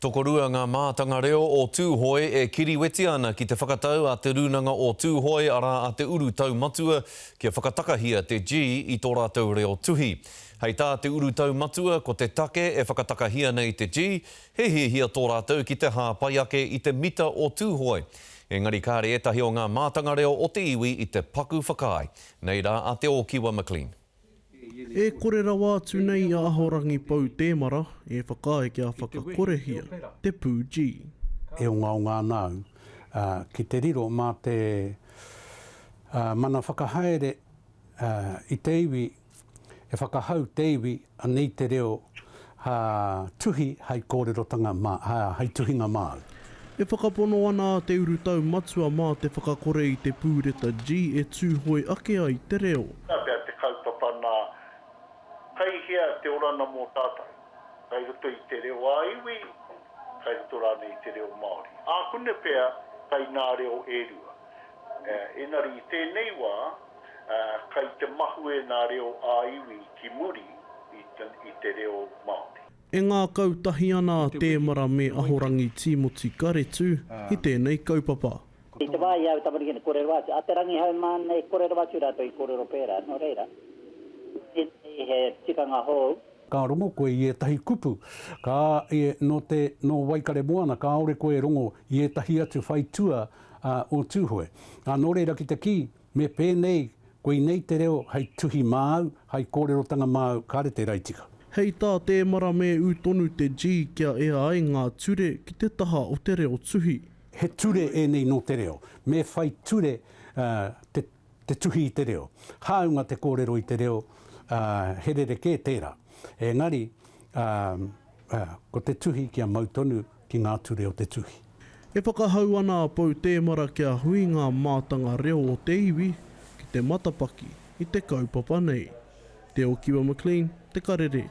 Tokorua ngā mātanga reo o Tūhoe e kiriweti ana ki te whakatau a Te Rūnanga o Tūhoe, arā a Te Uru Taumatua, kia whakatakahia te G i tō rātou reo tuhi. Hei tā Te Uru Taumatua, ko te take e whakatakahia nei te G, he hiahia tō rātou ki te hāpai ake i te mita o Tūhoe. Engari kāre ētahi o ngā mātanga reo o te iwi i te paku whakaae. Nei rā a Te Ōkiwa McLean. E kore rawa atu nei a Ahorangi Pou Tēmara e whakaae kia whakakorehia te pū G. E ongaonga ana au ki te riro mā te mana whakahaere i te iwi e whakahau te iwi anei te reo tuhi hei kōrerotanga mā, hei tuhinga māu. E whakapono ana a Te Urutau Matua mā te whakakore i te pūreta G e tūhoe ake ai te reo. Nā pea te kaupapa nā, kai hea te orana mō tātou? Kai roto i te reo ā-iwi, kai roto rānei i te reo Māori? Ākune pea kai nā reo e rua. Engari i tēnei wā, kai te mahue nā reo ā-iwi ki muri i te reo Māori. E ngākau tahi ana a Tēmara me Ahorangi Tīmoti Karetu i tēnei kaupapa. I te wā i au tamariki nei, kore rawa atu, a Te Rangihau mā nei, kore rawa atu rātou i kōrero pērā, nō reira, tēnei he tikanga hou. Ka rongo koe i ētahi kupu, ka, nō te, nō Waikaremoana, kāore koe e rongo i ētahi atu whaitua o Tūhoe. Ā, nō reira ki te kī, Me pēnei, koinei te reo hei tuhi māu, hei kōrerotanga māu, kāre tērā i tika. Hei tā Tēmara me ū tonu te G kia ea ai ngā ture ki te taha o te reo tuhi. He ture ēnei nō te reo. Me whai ture te te tuhi i te reo. Hāunga te kōrero i te reo, he rerekē tērā. Engari, ko te tuhi kia mau tonu ki ngā ture o te tuhi. E whakahau ana a Pou Tēmara kia hui ngā mātanga reo o te iwi ki te matapaki i te kaupapa nei. Te Okiwa McLean, Te Karere.